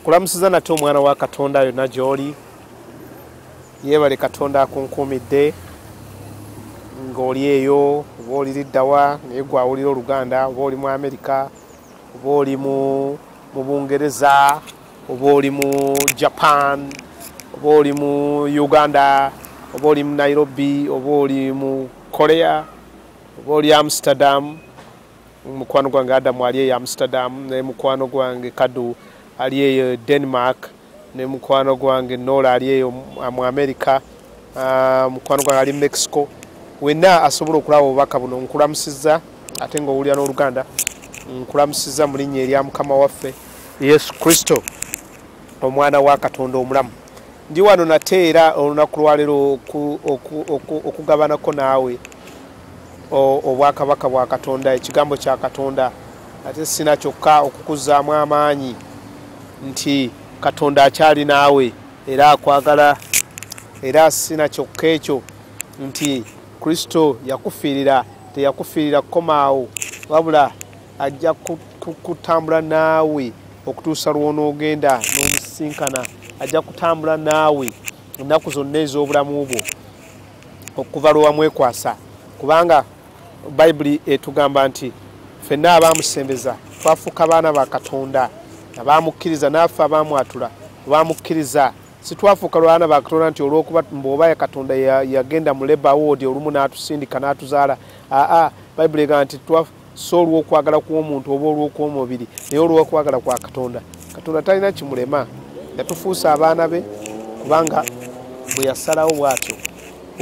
Kulamusiza nate omwana wa Katonda yonna gy'oli. Yeebale Katonda akunkuumidde ng'oli eyo, oba oli liddawa, naye gwe awulira Oluganda, oba oli mu Amerika, oba oli mu Bungereza, oba oli mu Japan, oba oli mu Uganda, oba oli mu Nairobi, oba oli mu Korea, oba oli Amsterdam. Mukwano gwange Adamu ali eyo Amsterdam, ne mukwano gwange Kadu ali eyo Denmark, ne mukwano gwange Nola ali eyo mu Amerika, mukwano gwange ali Mexico. Wenna asobola okulaba obubaka buno, nkulamusizza ate ng'owulira n'Oluganda, nkulamusizza mu linnya erya Mukama waffe Yesu Kristo, omwana wa Katonda omulamu. Ndi wano nate era olunaku lwaleero okugabanako naawe obwakabaka bwa Katonda, ekigambo kya Katonda. Ate sina kyokka okukuzzaamu amaanyi nti Katonda akyali naawe era akwagala, era sina kyokka ekyo nti Kristo yakufiirira, teyakufiirira kukomaawo, wabula ajja kutambula naawe okutuusa lw'onoogenda n'omusisinkana. Ajja kutambula naawe ennaku zonna ez'obulamu bwo okuva lwe wamwekwasa, kubanga Bayibuli etugamba nti ffenna abaamusembeza twafuuka baana ba Katonda, abaamukkiriza naffe abaamwatula bamukkiriza. Si twafuuka lwana ba Katonda nti olw'okuba mbw'oba ya Katonda yagenda mu labour ward olumu n'atusindika n'atuzaala. Aa, Bayibuli egamba nti so olw'okwagala kw'omuntu oba olw'okw'omubiri, naye olw'okwagala kwa Katonda. Katonda talina kimulema, yatufuusa abaana be kubanga bwe yasalawo bw'atyo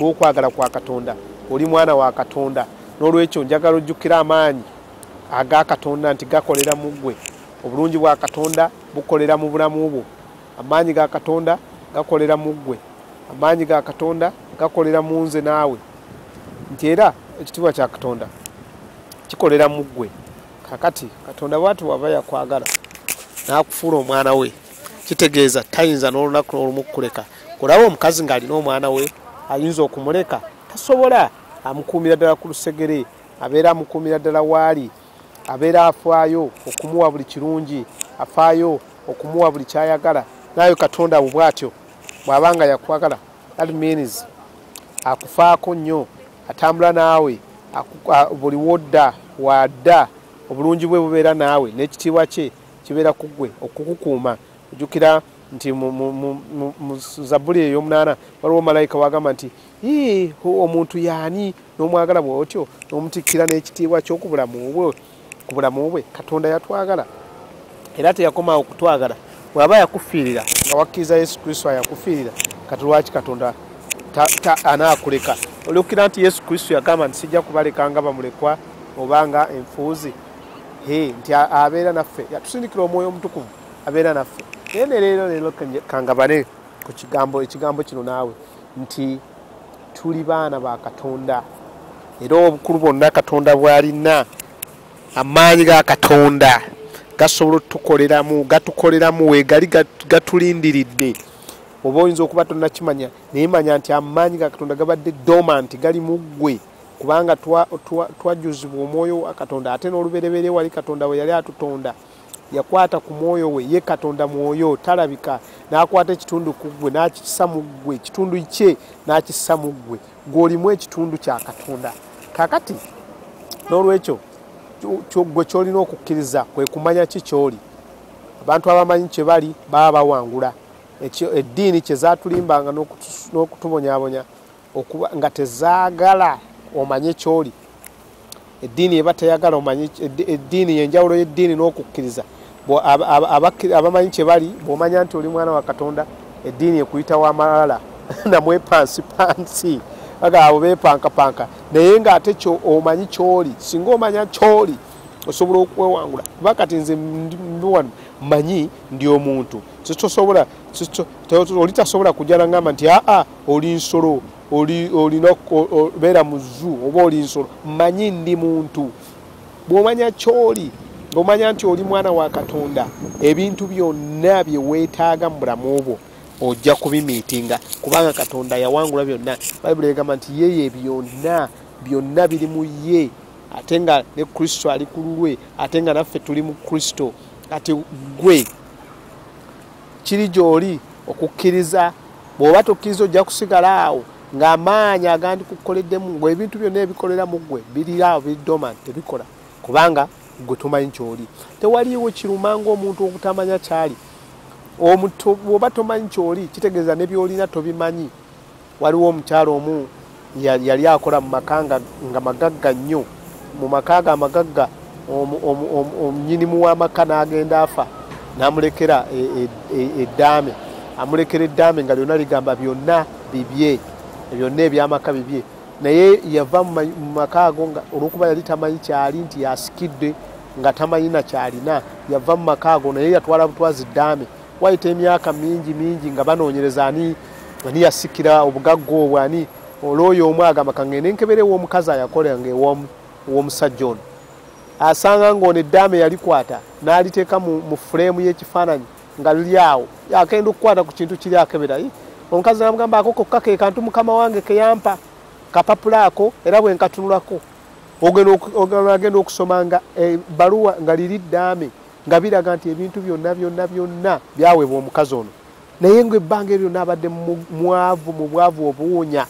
olw'okwagala kwa Katonda. Oli mwana wa Katonda, n'olwekyo njagala ojjukira amaanyi aga Katonda nti gakolera mu ggwe. Obulungi bwa Katonda bukolera mu bulamu bwo. Amaanyi ga Katonda gakolera mu ggwe. Amaanyi ga Katonda gakolera mu nze naawe. Nti era ekitiibwa kya Katonda kikolera mu ggwe. Kakati Katonda bw'atyo bw'aba yakwagala n'akufuula omwana we, kitegeeza tayinza n'olunaku olumu kukuleka. Olaba omukazi ng'alina omwana we ayinza okumuleka? Tasobola. Amukuumira ddala ku lusegere, abeera amukuumira ddala waali, abeera afaayo okumuwa buli kirungi, afaayo okumuwa buli kyayagala. Naawe Katonda bwe bw'atyo bw'aba nga yakwagala, that means akufaako nnyo, atambula naawe buli wodda wadda, obulungi bwe bubeera naawe n'ekitiibwa kye kibeera ku ggwe okukukuuma. Ojjukira nti mu Zabbuli ey'omunaana waliwo malayika wagamba nti omuntu yaani n'omwagala bw'otyo n'omutikkira n'ekitiibwa ky'okubulamu bwe, ku bulamu bwe. Katonda yatwagala era teyakomaawo kutwagala. Bw'aba yakufiirira nga wakkiriza Yesu Kristo ayakufiirira, kati lwaki Katonda anaakuleka? Olukira nti Yesu Kristo yagamba nti sijja kubaleka nga bamulekwa oba nga enfuuzi, nti abeera naffe, yatusindikira Omwoyo Omutukuvu abeera naffe. Naye ne leero leero kangabane ku ekigambo kino naawe nti tuli baana ba Katonda, era obukulu bwonna Katonda bw'alina, amaanyi ga Katonda gasobola otukoleramu, gatukoleramu weegali, gatulindiridde. Oba oyinza okuba tonnakimanya, naye manya nti amaanyi ga Katonda gabadde dormant, gali mu ggwe, kubanga twajjuzibwa Omwoyo wa Katonda. Ate n'olubereberye wali Katonda we yali atutonda, yakwata ku mwoyo we, ye Katonda mwoyo talabika, n'akwata ekitundu ku ggwe n'akissa mu ggwe, ekitundu kye n'akissa mu ggwe, gw'olimu ekitundu kya Katonda. Kaakati n'olwekyo ggwe ky'olina okukkiriza kwe kumanya ki ky'oli. Abantu abamanyi kye bali baba bawangula. Eddiini kye zaatulimbanga n'okutubonyaabonya okuba nga tezaagala omanye ky'oli. Eddiini eba teyagala omanye, eddiini y'enjawulo y'eddiini n'okukkiriza. Abamanyi kye bali, bw'omanya nti oli mwana wa Katonda, eddiini ekuyita wa malala namwepansipansi, aga abo beepankapanka, naye ng'ate kyo omanyi ky'oli. Singa omanya ky'oli osobola okwewangula. Kuba kati nze ndi wano manyi ndi omuntu, oli tasobola kujja n'angamba nti aa oli nsolo, olina obeera mu zoo oba oli nsolo. Manyi ndi muntu. Bw'omanya ky'oli, ng'omanya nti oli mwana wa Katonda, ebintu byonna bye weetaaga mu bulamu bwo ojja kubimiitinga, kubanga Katonda yawangula byonna. Bayibuli egamba nti ye ye byonna, byonna biri mu ye, ate nga ne Kristo ali ku lulwe, ate nga naffe tuli mu Kristo. Kati ggwe Kiri gy'oli okukkiriza. Bw'oba tokkiriza ojja kusigala awo ng'amaanyi agandikukoleddemu, ng'ebintu byonna ebikolera mu ggwe biri awo biri dormant, tebikola, kubanga ggwe tomanyi ky'oli. Tewaliiwo kiruma ng'omuntu okutamanya ky'ali. Bw'oba tomanyi ky'oli kitegeeza ne by'olina tobimanyi. Waliwo omukyalo omu yali akola mu maka nga magagga nnyo. Mu maka ago amagagga nnyinimu w'amaka n'agenda afa n'amulekera eddaame. Amulekera eddaame nga lyonna ligamba byonna bibye, byonna eby'amaka bibye. Naye yava mu maka ago nga olw'okuba yali tamanyi kyali nti yasikidde nga tamanyi na kyalina, yava mu maka ago naye yatwala butwazi ddaame. Wayita emyaka mingi mingi nga banoonyereza ani yasikira obugagga obwo, ani olw'oyo omu agamba kangende nkebere ew'omukazi ayakolanga ew'omusajja ono. Asanga ng'ono eddaame yalikwata n'aliteeka mu fuleemu y'ekifaananyi nga liri awo, agenda okukwata ku kintu kiri akebera. Omukazi n'amugamba ako kokka ke kantu mukama wange ke yampa, kapapula ako, era bwe nkatunulako. Ogenda okusoma nga ebbaluwa nga liri ddaame nga biraga nti ebintu byonna byonna byonna byaweebwa omukazi ono. Naye ng'ebbanga eryo lyonna abadde mwavu, mu bwavu obuwunya,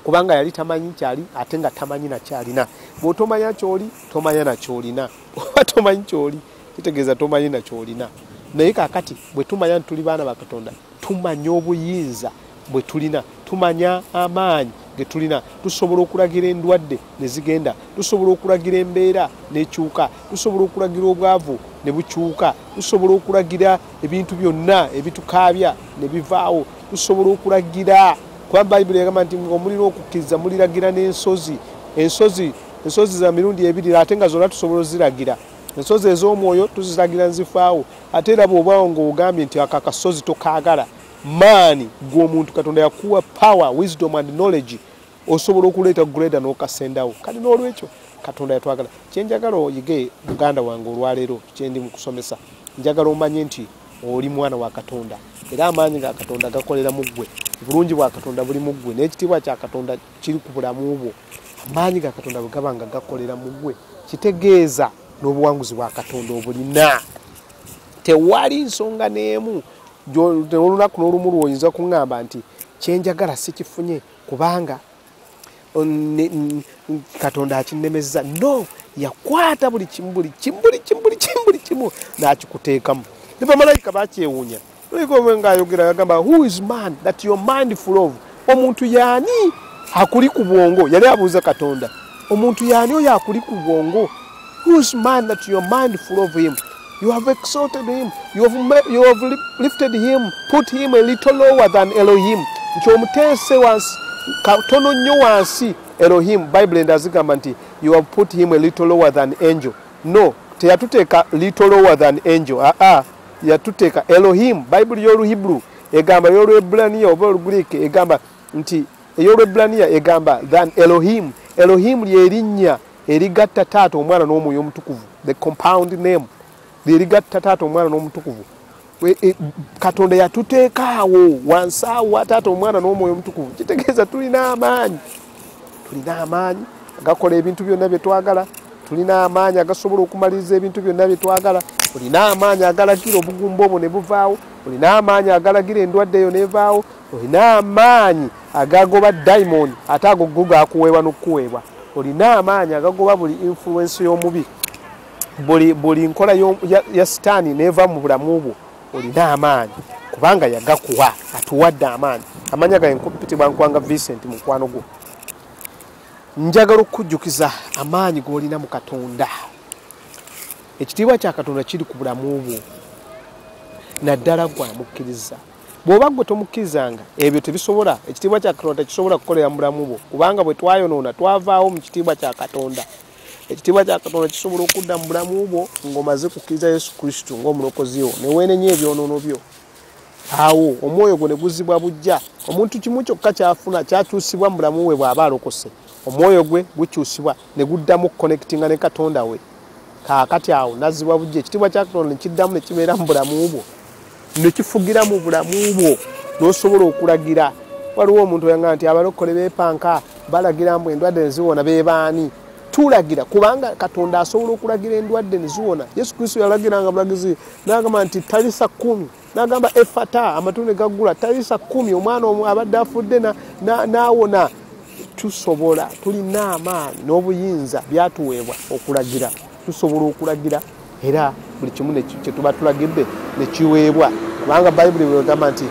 kubanga yali tamanyi kyali ate nga tamanyi na kyalina. Bw'otomanya ky'oli tomanya na ky'olina, oba tomanyi ky'oli kitegeeza tomanyi na ky'olina. Naye kaakati bwe tumanya nti tuli baana ba Katonda, tumanya obuyinza bwe tulina, tumanya amaanyi ge tulina, tusobola okulagira endwadde ne zigenda, tusobola okulagira embeera n'ekyuka, tusobola okulagira obwavu ne bukyuka, tusobola okulagira ebintu byonna ebitukaabya ne bivaawo, tusobola okulagira. Kuba Bayibuli egamba nti omulina okukkiriza muliragira n'ensozi. Ensozi za mirundi ebiri ate nga zonna tusobola oziragira. Ensozi ez'omwoyo tuziragira nzifaawo. Ate era bw'obaawo ng'ogambye nti ako akasozi tokaagala, maanyi g'omuntu Katonda yakuwa power, wisdom and knowledge, osobola okuleeta grader n'okasendawo. Kale n'olwekyo Katonda yatwagala. Kye njagala oyige muganda wange olwaleero kye ndi mu kusomesa, njagala omanye nti oli mwana wa Katonda era amaanyi ga Katonda gakolera mu ggwe, obulungi bwa Katonda buli mu ggwe, n'ekitiibwa kya Katonda kiri ku bulamu bwo. Amaanyi ga Katonda bwe gaba nga gakolera mu ggwe kitegeeza n'obuwanguzi bwa Katonda obulina. Tewali nsonga n'emu olunaku n'olumu lw'oyinza kuŋŋamba nti kyenjagala sikifunye kubanga Katonda akinnemezza. No, yakwata buli kimu buli kimu buli kimu buli kimu buli kimu n'akikuteekamu. Ne bamalayika bakyewuunya. Malayika ng'ayogera yagamba who is man that you're mindful of? Omuntu yaani akuli ku bwongo? Yali abuuza Katonda. Omuntu yaani oyo akuli ku bwongo? Who is man that you're mindful of him? You have exalted him. You have lifted him, put him a little lower than Elohim. Nti omuteese wansi, katono nnyo wansi Elohim. Bible endazigamba nti you have put him a little lower than angel. No, teyatuteeka little lower than angel. Yatuteeka Elohim. Bible y'Oluhibru egamba, y'Olwebbulaniya oba Olugriiki egamba nti ey'Olwebbulaniya egamba than Elohim. Elohim ly'erinnya erigatta Taata, Omwana n'Omwoyo Omutukuvu. The compound name lyerigatta Taata, Omwana n'Omutukuvu. Katonda yatuteeka awo wansi awo Taata, Omwana n'Omwoyo Omutukuvu. Kitegeeza tulina amaanyi, tulina amaanyi agakola ebintu byonna bye twagala, tulina amaanyi agasobola okumaliriza ebintu byonna bye twagala, olina amaanyi agalagira obugumba obwo ne buvaawo, olina amaanyi agalagira endwadde eyo n'evaawo, olina amaanyi agagoba dayimoni ate ago go gakuweebwa n'okukuweebwa, olina amaanyi agagoba buli influence y'omubi, buli nkola ya sitaani n'eva mu bulamu bwo. Olina amaanyi kubanga yagakuwa, atuwadde amaanyi. Amannya gange nkupitibwa Nkwanga Vincent, mukwano gwo. Njagala okukujjukiza amaanyi g'olina mu Katonda. Ekitiibwa kya Katonda kiri ku bulamu bwo, naddala ggwe amukkiriza. Bw'oba ggwe tomukkirizanga, ebyo tebisobola, ekitiibwa kya Katonda tekisobola kukolera mu bulamu bwo, kubanga bwe twayonoona twavaawo mu kitiibwa kya Katonda. Ekitiibwa kya Katonda kisobola okudda mu bulamu bwo ng'omaze kukkiriza Yesu Kristo ng'omulokozi wo, ne weenenya ebyonoono byo. Awo omwoyo gwo ne guzibwa buggya. Omuntu kimu kyokka kyafuna kyakyusibwa mu bulamu bwe bw'aba alokose, omwoyo gwe gukyusibwa ne guddamu okuconnectinga ne Katonda we. Kaakati awo nazzibwa buggya, ekitiibwa kya Katonda ne kiddamu ne kibeera mu bulamu bwo, ne kifugira mu bulamu bwo, n'osobola okulagira. Waliwo omuntu oyagamba nti abalokole beepanka, balagira mbu endwadde ne ziwona, beebaani? Tulagira kubanga Katonda asobola okulagira endwadde ne ziwona. Yesu Kristo yalagiranga bulagizi n'agamba nti talisa 10, n'agamba efata, amatu ne gaggula, talisa 10, omwana abadde afudde n'awona. Tusobola, tulina amaanyi n'obuyinza byatuweebwa okulagira. Tusobola okulagira era buli kimu kye tuba tulagidde ne kiweebwa, kubanga Bayibuli bwegamba nti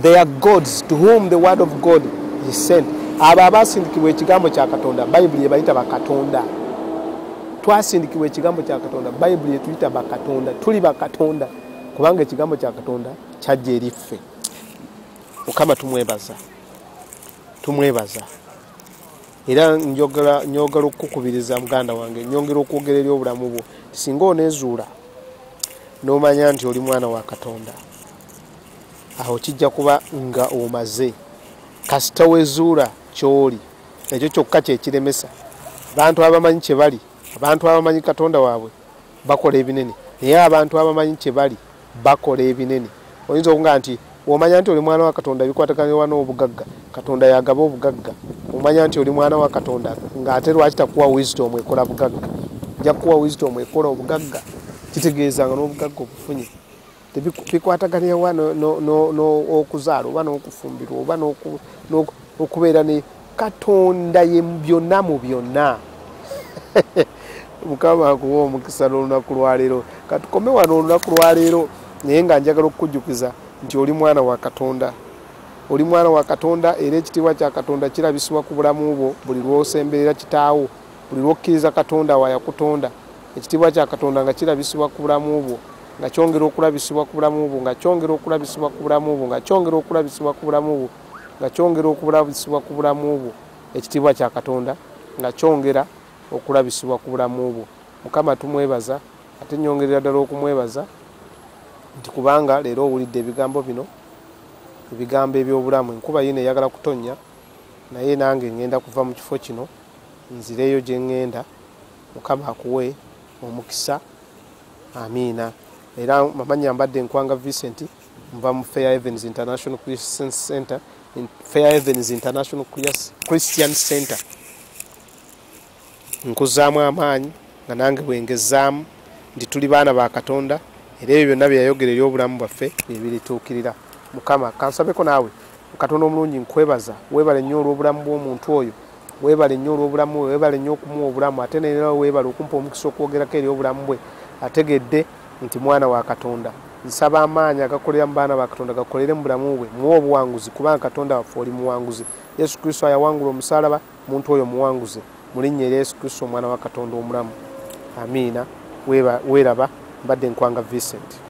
they are gods to whom the word of God is sent. Abo abasindikibwa ekigambo kya Katonda, Bayibuli ebayita bakatonda. Twasindikibwa ekigambo kya Katonda, Bayibuli etuyita bakatonda. Tuli bakatonda kubanga ekigambo kya Katonda kyajja eri ffe. Mukama tumwebaza, tumwebaza. Era njogera okukukubiriza muganda wange, nyongera okwogera eri obulamu bwo. Singa oneezuula n'omanya nti oli mwana wa Katonda, awo kijja kuba nga omaze. Kasita wezuula ky'oli, ekyo kyokka kyekiremesa. Abantu abamanyi kye bali, abantu abamanyi Katonda waabwe bakola ebinene, naye abantu abamanyi kye bali bakola ebinene. Oyinza okuga nti omanya nti oli mwana wa Katonda bikwataganirwa n'obugagga, Katonda yagaba obugagga. Omanya nti oli mwana wa Katonda ng'ate lwaki takuwa wisdom ekola bugagga? Nja kukuwa wisdom ekola obugagga, kitegeeza nga n'obugagga obufunye. Bikwataganirwa n'okuzaala oba n'okufumbirwa oba n'okubeera ne Katonda ye byonna mu byonna. Mukama akuwa omukisa n'olunaku lwaleero. Katukome wano olunaku lwaleero, naye nga njagala okukujjukiza nti oli mwana wa Katonda. Oli mwana wa Katonda era ekitiibwa kya Katonda kirabisibwa ku bulamu bwo buli lw'osemberera kitaawo, buli lw'okkiriza Katonda wayakutonda. Ekitiibwa kya Katonda nga kirabisibwa ku bulamu bwo, nga kyongera okulabisibwa ku bulamu bwo, nga kyongera okulabisibwa ku bulamu bwo, nga kyongera okulabisibwa ku bulamu bwo, nga kyongera okulabisibwa ku bulamu bwo. Ekitiibwa kya Katonda nga kyongera okulabisibwa ku bulamu bwo. Mukama tumwebaza, ate nyongerera ddala okumwebaza nti kubanga leero owulidde ebigambo bino, ebigambo eby'obulamu. Enkuba yino eyagala kutonnya, naye nange ngenda kuva mu kifo kino nzireyo gye ŋŋenda. Mukama akuwe omukisa, amiina. Era amannya mbadde Nkwanga Vincent, nva mu Fair Havens International Christian Center, Fair Havens International Christian Center. Nkuzaamu amaanyi nga nange bwengezaamu nti tuli baana ba Katonda, era ebyo byonna bye yayogera eri obulamu bwaffe bye birituukirira. Mukama kansabeko naawe Katonda omulungi, nkwebaza, weebale nnyo olw'obulamu bw'omuntu oyo, weebale nnyo olw'obulamu bwe, weebale nnyo okumuwa obulamu, ate neera weebale okumpa omukisa okwogerako eri obulamu bwe. Ategedde nti mwana wa Katonda. Nsaba amaanyi agakolera mu baana ba Katonda gakolere mu bulamu bwe, muwe obuwanguzi, kubanga Katonda waffe oli muwanguzi. Yesu Kristo ayawangula omusaalaba, muntu oyo muwanguze mu linnya erya Yesu Kristo omwana wa Katonda omulamu, amiina. Weeraba, mbadde Nkwanga Vincent.